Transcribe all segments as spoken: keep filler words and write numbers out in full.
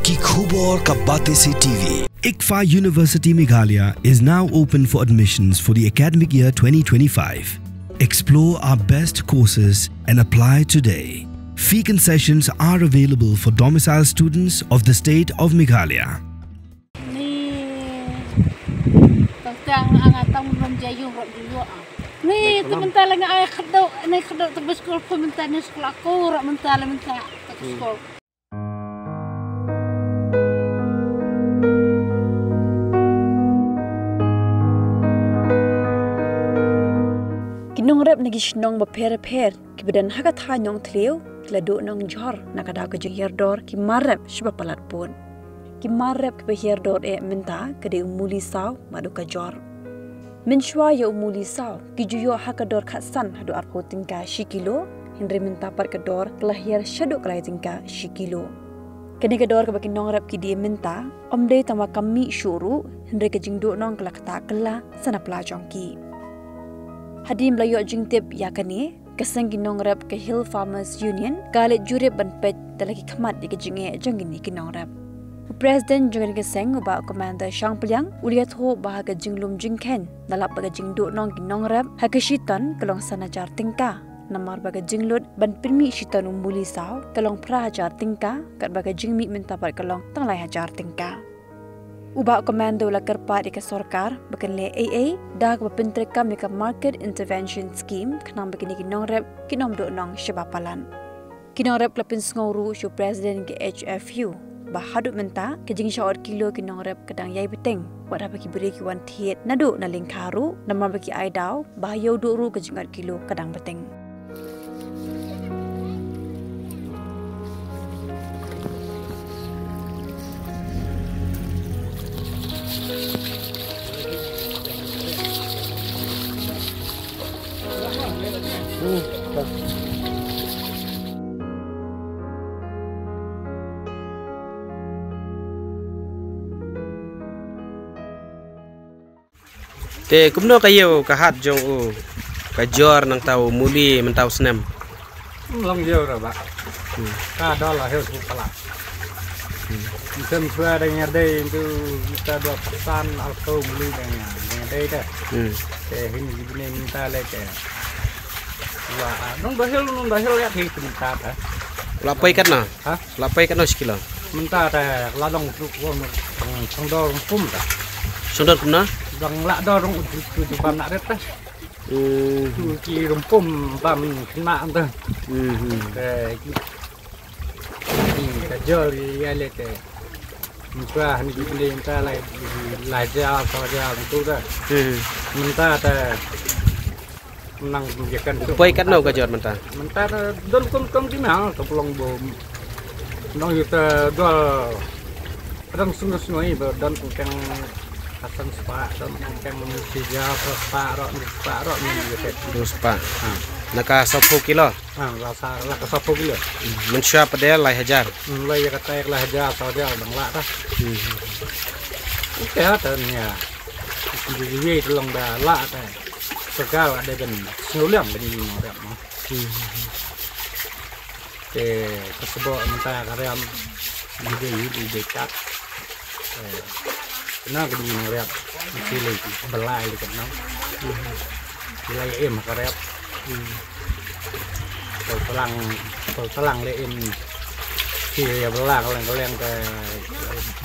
Ki khubor ka Batesi T V. ICFAI University Meghalaya is now open for admissions for the academic year twenty twenty-five. Explore our best courses and apply today. Fee concessions are available for domicile students of the state of Meghalaya. Ni tang tang anga tang rum ja yung rak ju yo. Ni tu mentah lagi ai khadok, ni khadok tu beskul pun mentah ni sekolah aku rak mentah lagi mentah tu sekolah. Ki nongrep na ki shnong bapher bapher kiba don ha ka thaiñ Nongthliew ki la duh nongjhor na ka daw ka jinghiar dor ki mar rep shaba palat pud. Ki mar rep kiba hiar dor eh mynta ka dei u muli saw bad u kajor. Mynshuwa ïa u muli saw ki ju ïoh ha ka dor khatsan haduh arphew tyngka shi kilo, hynrei mynta pat ka dor ka la hiar shaduh ka lai tyngka shi kilo. Kane ka dor kaba ki nongrep ki die mynta ym dei tang ba kam mih shuh ruh, hynrei ka jingduh nong ka la ktah kylla sa na pla jong ki. Hadien ba la ïoh jingtip ïa kane, ka seng ki nongrep ka Hill Farmers Union ka leit jurip ban peit da la ki khmat ïa ka jingeh jong kine ki nongrep. U President jong kane ka seng, u Bah Commander Shangpliang, u la ïathuh ba ha ka jinglum jingkheiñ, da lap ba ka jingduh nong ki nongrep ha ka shi ton ka long san hajar tyngka, namar ba ka jinglut ban pynmih shi ton u muli saw ka long phra hajar tyngka, katba ka jingmih mynta pat ka long tang lai hajar tyngka. U Bah Commander u la kyrpad ïa ka sorkar ba kan leh ei ei da kaba pyntreikam ïa ka Market Intervention Scheme khnang ba kine ki nongrep kin ym duh nong shaba palat. Ki nongrep ki la pynsngew ruh sha u President ka H F U ba haduh mynta ka jingshah ot kilo ki nongrep ka dang ïai bteng, wat haba ki briew ki wan thied naduh na lyngkha ruh, namar ba ki ai daw ba ha ïew duh ruh ka jingot kilo ka dang bteng. Te kumno ka ïew ka hat jong u kajor nangta u muli mynta u snem? Long ïew ra ba. Hmm. Ka dol la heu su pala. Hmm. Sem sua da nya dei tu kita dua pesan alko muli da nya dei da. Hmm. Te hin gibne minta le ke. Wa nong da hel nong da hel ya ki minta ta. La poi katna? Ha? La poi katno shi kilo? Mynta te la dong truk wong song dor kum ta. Song dor kumno? Dang la dor rong utu tu bam na ret ta. Hmm. Tu ki rum pum bam kena ta. Hmm. Te ki ka jol ya le te. Mynta ni ki beli mynta la la ja sa ja tu ta. Hmm. Mynta te Nang jekan tu. Poi katno ka jor mynta? Mynta don kum kum ki nang ka pelong bom. Nong yu ta dol. Kadang sungguh sungguh i ba don kum keng asam sepa, don kum keng sija, sepa ro, sepa ro ni jekan. Dua sepa. Ha. Naka saw phew kilo. Ha, la sa la ka saw phew kilo. Mynshuwa pat de lai hajar. Hmm, lai ya kata lai hajar, saw hajar dang la ta. Hmm. Okey ha ta ni ya. Di di di long da la ta. Segal ada ben seuliang ben ni mo da mo. Te ka sebo mynta ka riam di de yu di de kat. Eh, na ka di nong riam. Di le belai le kan nong. Belai em ka riam. Ko telang, ko telang le em. Ki ya belai ka leng ka leng ka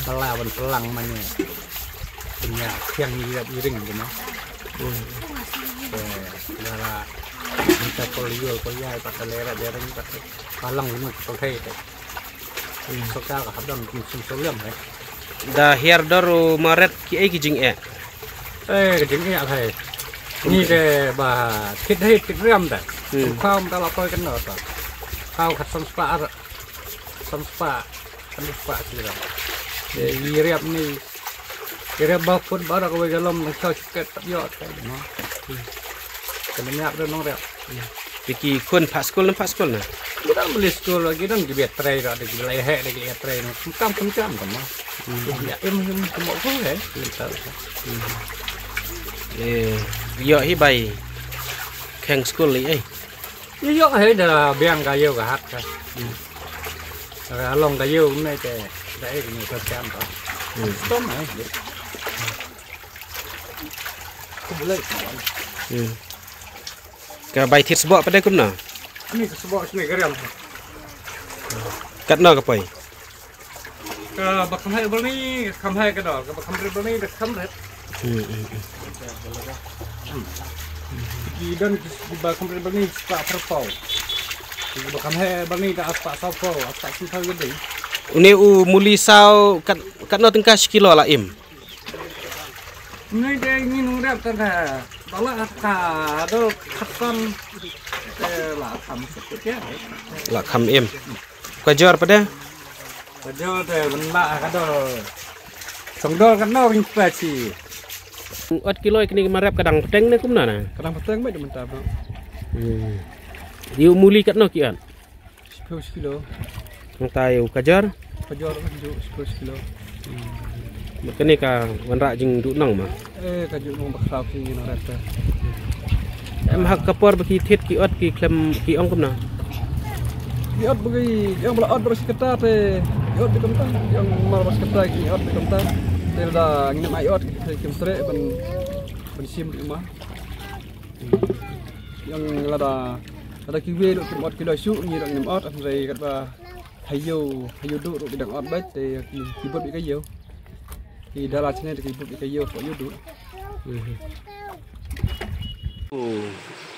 belai ban telang mane. Punya tiang iap iring tu mah. Hmm. Eh, dara minta kol yol kol yai pat lera dereng pat palang ni kol thei te. Hmm. Soka ka hadang kum sum soliam eh. Da hiar dor u maret ki ei ki jing eh. Eh, ka jing eh thei. Ni te ba kit hei kit riam ta. Hmm. Kau ta la poi kan ta. Kau ka sam spa ar. Sam spa. Kan spa sira. Eh, i riam ni Ki rep ba put ba rak wei ka lom nang chaw chiket tap yo kai no. Kan nyak da nong rep. Piki khun pha skul nang pha skul na. Ki dang beli skul lagi dang ki biat trai rak da ki lai he da ki lai trai no. Kam kam kam kam no. Ya em em mo ko he. Eh, yo hi bai. Kheng skul li eh. Yo yo he da biang ka yo ka hat ka. Ka long ka ïew ne te da ek ne ka kam ka. Stom ai. Ku bulai. Ka bai thied sboh pat de kumno? Ani ka sboh sini ka riam. Katno ka poi? Ka ba kham heh balni, ka kham heh ka dor, ka ba kham rit balni, ka kham rit. Ki don ki ba kham rit balni spah pyrpau. Ki ba kham heh balni ka spah saw pau, spah saw pau ka dei. Une u muli saw kat, katno tyngka shi kilo la im? Ni dei ni nung rep tang ka. Bala ka do khatam. Eh, la kham sekut ya. La kham im. Ka jor pada? Ka jor te benda ka do. Song dol ka no ring pa chi. Ot kilo kini ma rep ka dang peteng ne kumno na? Ka dang peteng ba de mynta bro. Hmm. Ïa u muli katno ki ot? Sepuluh kilo. Nang tai u ka jor? Ka jor kan ju sepuluh kilo. Ba kane ka wanrah jingduh nong ma? Eh, ka ju nong ba khraw ki nong rep. Em ha ka por ba ki thied ki ot ki khlem ki ong kumno? Ki ot ba ki ong ba la ot ba shi katta te ki ot ba kumta. Ki ong mar ba shi katta ki ot ba kumta. Te da ngin ai ot ki te kim tre ban ban shim ma. Ki ong lada Lada kiwei ruh kim ot ki la shu ngi ruh ngim ot, hynrei katba ha ïew, ha ïew duh ruh ki dang ot beit te ki, ki bup ïa ka ïew. Ki dala chine te ki bup ïa ka ïew hapoh ïew duh.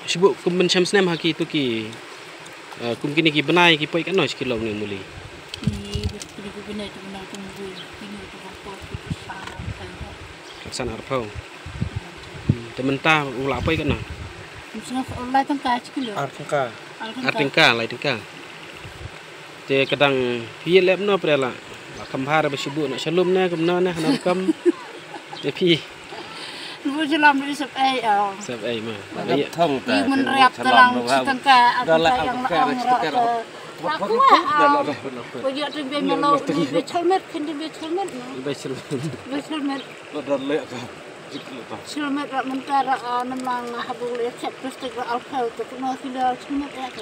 Shu buh kum ban shem snem ha ki tu ki, eh, kum kine ki bnai ki poi katno shi kilo ne muli? Ki, ki bnai tu bnai tu muli, kine tu bnai tu bnai. Arsan arphew. Hmm, te mynta u la poi katno? Lai tyngka shi kilo. Ar tyngka. Ar tyngka. Ar tyngka, lai tyngka. Te ka dang phi lep no pre la. La kham bha re ba shu buh na shalum ne kumno ne hana kam. Te phi. Buh shalom di sep ei. Sep ei ma. Ba ïa thong ta. Ïa men rap talang shi tyngka. Ar tyngka ïa la ong ro. Ba kuah. Ba ïa tu be melo ni be chalmet khin di be chalmet. Be chalmet. Be chalmet. Ba don leh ka. Jik leh ka. Chilmet ra mynta ra, ah, namlang, ah, habung leh chep plastik ra alcohol tu kena kila chilmet ra tu.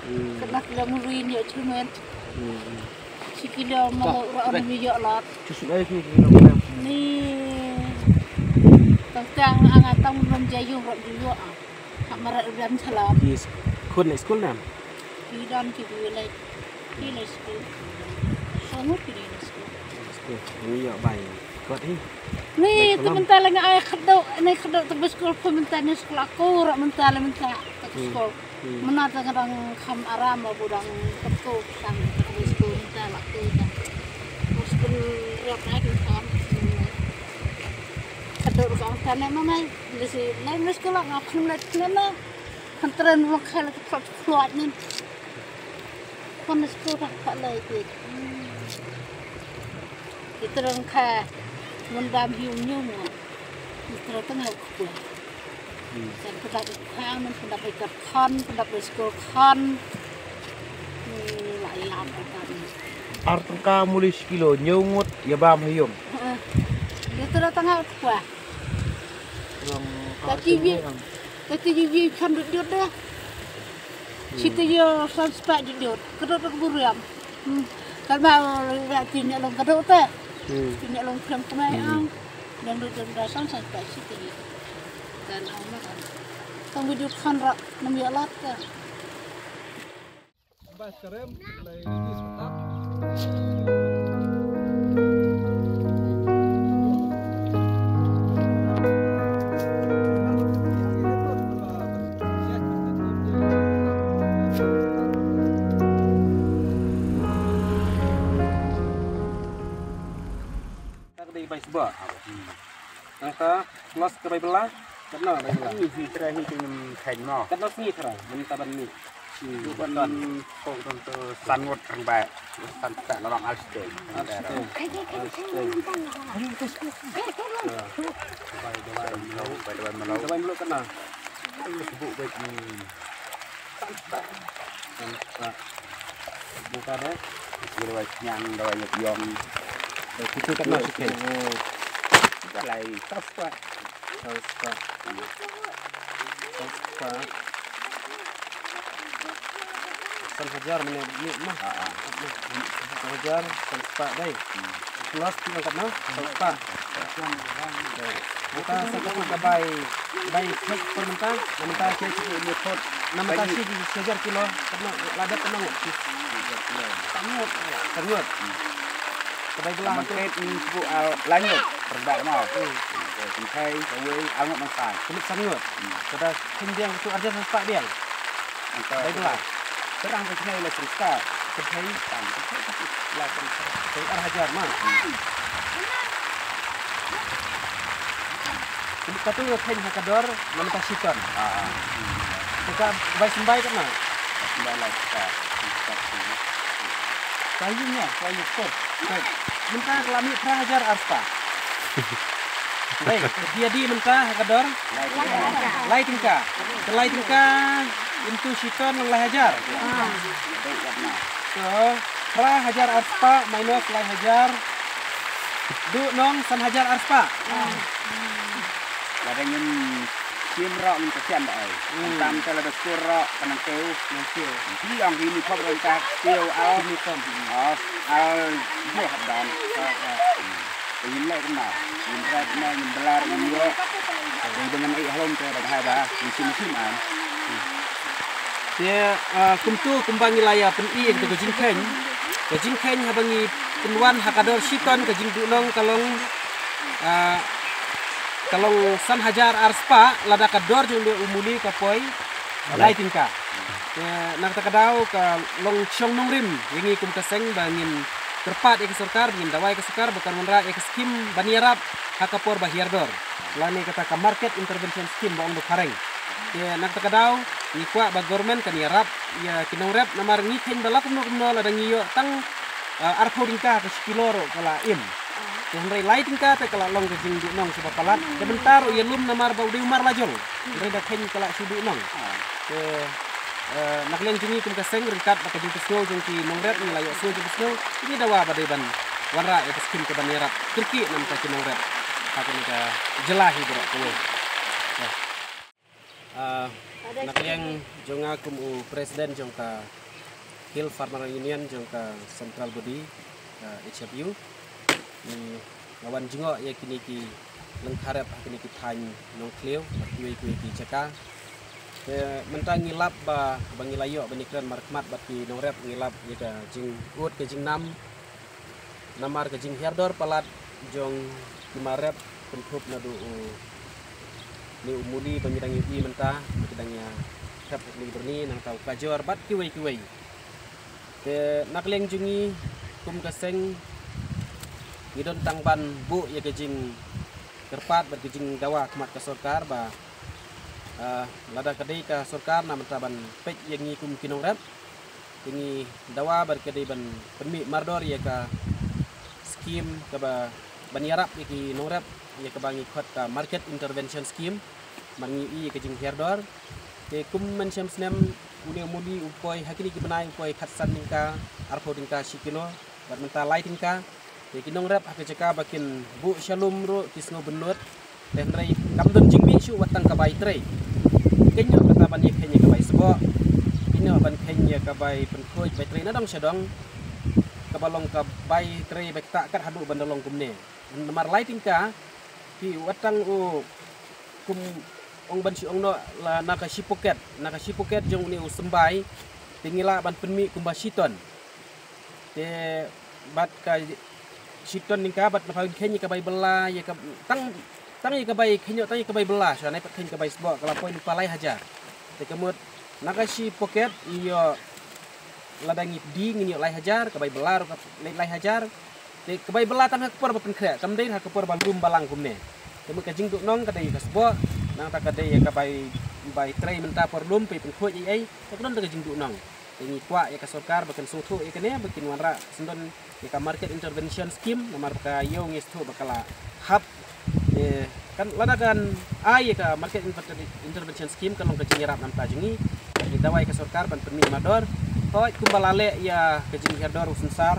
Hmm. Kena kila mului ni chilmet. Hmm. Chi kila mau ra ni mi ïoh lat. Chu sum ai ki ki. Ni. Tang tang anga tang rum jayung ra ju ïoh, ah. Hap marat u dam chala. Ki khun leh skul nam? Ki dam ki dei leh. Ki leh skul. Songu ki dei skul. Skul. Ni ïoh bai. Kot hi. Ni tu mynta leh nga ai khadok, ni khadok tu skul pun mynta ni skul aku rak mynta leh mynta tu skul. Hmm. Mynta ka dang kham aram ba bu dang khadok sang tu skul mynta lak tu ta. Skul riap naik tu kan. Khadok rak kan ne mamai. Lesi lai mesti kala ngap kum lai kena na. Kan tren mo kala tu kap kuat nen. Kan mesti kala kala itu. Kita rengka mendam hiu nyu mo. Kita tengah kuat. Kan kita kan mendam ikat kan, mendam skul kan. Ni lah yang kan. Ar tyngka muli shi kilo, nyu ngut ïa bam ha ïum. Heeh. Ïa tu da tang ha u kpa. Long Ka ti wi, ka ti wi wi chan dut dut da. Shi te ïa san spah dut dut. Ka dut ka buriam. Hmm. Kan ba ra ti ne long ka dut ta. Hmm. Ti ne long krem kmai ang. Dang dut dut da san san spah shi te ïa. Kan ang ma kan. Tang wi dut kan ra nam ïa lat ka. Nangta, plus ka bai bela, katno bai bela? Ni hi trai hi tin khain mo. Katno sngi trai, mynta ban mih. Hmm, ban kong ton to san ngut rang bai. San ta la long al ste. Al ste. Al ste. Bai bai malo, bai bai malo. Bai bai malo katno? Buka deh. Buka deh. Yang dawai yong. Dawai kutu katno sikit. Dawai tas pa. Tas pa. Tas pa. San hajar mane ni mah. San hajar san spah dei. Plus ti angkat na san spah. Mata sa ka ka bai bai kek per mata, mata kek ni pot. Na mata si di hajar kilo. Kena ladat kena ngut. Sangut. Sangut. Ka bai belah. Mangkait ni sebu al lanyut. Perdak mau. Tengkai kawai angut mangkai. Kulit sangut. Kada khun diang tu arja san spah diang. Baiklah. Terang ke sini lah cerita. Sedai tang. Lah cerita. Sedai ar hajar mah. Katu yo khen ha ka dor, namta shiton. Ah. Ka bai sembai ka mah. Sembai lah kita. Kita tu. Kayu nya, kayu kot. Minta kelami phra hajar arpa. Baik, dia di minta ha ka dor. Lai tingka. Ke lai tingka into shiton nang lai hajar. So, phra hajar arpa minus lai hajar. Du nong san hajar arpa. Lada ngin kim rok ngin kesian da ai. Tam te lada skur rok kanang teu. Nang teu. Di ang ini pop renta teu al. Ini pop. Oh, al. Dia hadan. Ngin leh kumno? Ngin rat na, ngin belar, ngin ïoh. Ngin dengan ai halom te da hai ba. Ngin sim sim an. Te, ah, kumtu kumba ngi la ïa pyni ïa ka jingkheiñ. Ka jingkheiñ haba ngi pynwan ha ka dor shiton ka jingduhnong ka long, ah, ka long san hajar arspah lada ka dor jong u muli ka poi lai tyngka. Te na kata ka daw ka long shong nongrim ïa ngi kum ka seng ba ngin kyrpad ïa ka sorkar, ba ngin dawa ïa ka sorkar ba kan wanrah ïa ka skim ban ïarap ha ka por ba hiar dor. Lane kata ka market intervention scheme ba ong da phareng. Te na kata ka daw ngi kwah ba government kan ïarap ïa ki nongrep namar ngi kheiñ ba la kumno kumno lada ngi ïoh tang, ah, arphew tyngka ka shi kilo ruh ka la im. Te hynrei lai tyngka te ka la long ka jingduhnong sha ba palat. Te mynta ruh ïalum namar ba u dei u mar la jong. Hynrei da kheiñ ka la shu duhnong. Te, eh, na ka liang jong ngi kum ka seng ryngkat bad ka jingpynsngew jong ki nongrep ngi la ïohsngew jingpynsngew. Ngi dawa ba dei ban wanrah ïa ka skim ka ban ïarap kyrkieh namar ki nongrep ha kane ka jylla hi baroh kawei. Ah, na ka liang jong nga kum u president jong ka Hill Farmer Union jong ka Central Body, ah, H F U. Ngi nga wan jngoh ïa kine ki lyngkha rep ha kine ki thaiñ Nongkhliew bad kiwei kiwei ki jaka. Te mynta ngi lap ba, ba ngi la ïoh ban ïakren markhmat bad ki nongrep ngi lap ïa ka jingud ka jingnam. Namar ka jinghiar dor palat jong ki mar rep kynthup naduh u, ne u muli ba ngi dang ïohi mynta, ba ki dang ïa thep ha kine ki byrni nangta u kajor bad kiwei kiwei. Te na ka liang jong ngi kum ka seng ngi don tang ban buh ïa ka jingkyrpad bad ka jingdawa khmat ka sorkar ba, ah, lada ka dei ka sorkar na mynta ban peit ïa ngi kum ki nongrep. Te ngi dawa bad ka dei ban pynmih mardor ïa ka skim kaba ban ïarap ïa ki nongrep ïa kaba ngi khot ka market intervention scheme. Ban ngi ïohi ïa ka jinghiar dor. Te kum mynshem snem une u muli u poi ha kine ki bnai u poi khatsan tyngka, arphew tyngka shi kilo, bad mynta lai tyngka. Te ki nongrep ha ka jaka ba kin buh sha lum ruh ki sngew bynnud. Te hynrei kam don jingmih shuh wat tang ka bai trei. Kynnoh kata ban ïa kheiñ ïa ka bai sboh. Kynnoh ban kheiñ ïa ka bai pynkhuid bai trei na dong sha dong. Kaba long ka bai trei bai ktah kat haduh ban da long kumne. Namar lai tyngka ki wat tang u kum ong ban shu ong noh la na ka shi poket, na ka shi poket jong une u symbai. Te ngi lah ban pynmih kumba shi ton. Te bad ka shi ton ningka bad na pha kheiñ ïa ka bai bylla ïa ka tang, tang ïa ka bai kheiñ ïoh tang ïa ka bai bylla sha nai pat kheiñ ka bai sboh ka la poi lypa lai hajar. Te ka mut na ka shi poket ïoh lada ngi pdi ngin ïoh lai hajar, ka bai bylla ruh ka leit lai hajar. Te ka bai bylla tang ha ka por ba pynkhreh, kam dei ha ka por ba lum balang kumne. Te mut ka jingduhnong ka dei ka sboh, nangta ka dei ka bai, bai trei mynta por lum pei pynkhuid ei ei, te ka don ka jingduhnong. Te ngi kwah ïa ka sorkar ba kan sngewthuh ïa kane, ba kin wanrah syndon ïa ka market intervention scheme, namar ba ka ïew ngi sngewthuh ba ka la hap. Te kan lada kan ai ïa ka market inter-, intervention scheme kan long ka jingïarap namta jong ngi. Ngi dawa ïa ka sorkar ban pynmih mardor. Hooid kumba la leh ïa ka jinghiar dor u synsar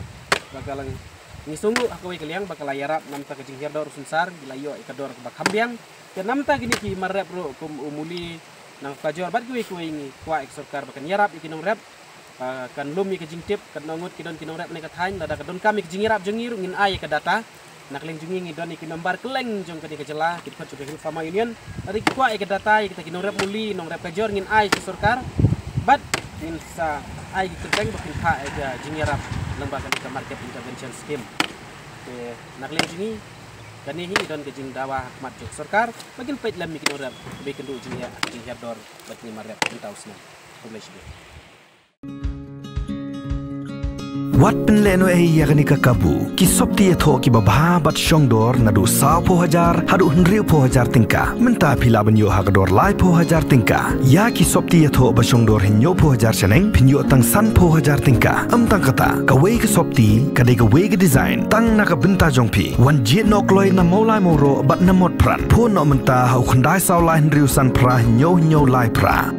ba ka la ngi sngewthuh ha kawei ka liang ba ka la ïarap namta ka jinghiar dor u synsar, ngi la ïoh ïa ka dor kaba kham biang. Te namta kine ki mar rep ruh kum u muli nang kajor bad kiwei kiwei ngi kwah ïa ka sorkar ba kan ïarap ïa ki nongrep. Kan lum ïa ka jingtip, kan nongut ki don ki nongrep ne ka thaiñ, lada ka donkam ïa ka jingïarap jong ngi ruh ngin ai ïa ka data. Na ka liang jong ngi ngi don ïa ki member kylleng jong kane ka jylla, ki dkhot jong ka Hill Farmer Union. Lada ki kwah ïa ka data ïa kita ki nongrep muli, nongrep kajor ngin ai sha sorkar. Bad ngin sa ai ki kyrteng ba kin phah ïa ka jingïarap lyngba kane ka Market Intervention Scheme. Te na ka liang jong ngi kane hi don ka jingdawa ha khmat jong sorkar ba kin peit lem ïa ki nongrep ba kin duh jingïa jinghiar dor bad ki marep mynta u snem. Khublei shibun. Wat pynlehnohei ïa kane ka kabu. Ki sopti ïathoh kiba bha bad shongdor naduh sawphew hajar haduh hynriewphew hajar tyngka. Mynta phi lah ban ïoh ha ka dor laiphew hajar tyngka. Ïa ki sopti ïathoh ba shongdor hynñiewphew hajar shaneng phin ïoh tang sanphew hajar tyngka. Ym tang kata, kawei ka sopti ka dei kawei ka design tang na ka bynta jong phi. Wan jied noh kloi na Mawlai Mawroh bad na Motphran. Phone noh mynta ha u khyndai saw lai hynriew san phra hynñiew hynñiew lai phra.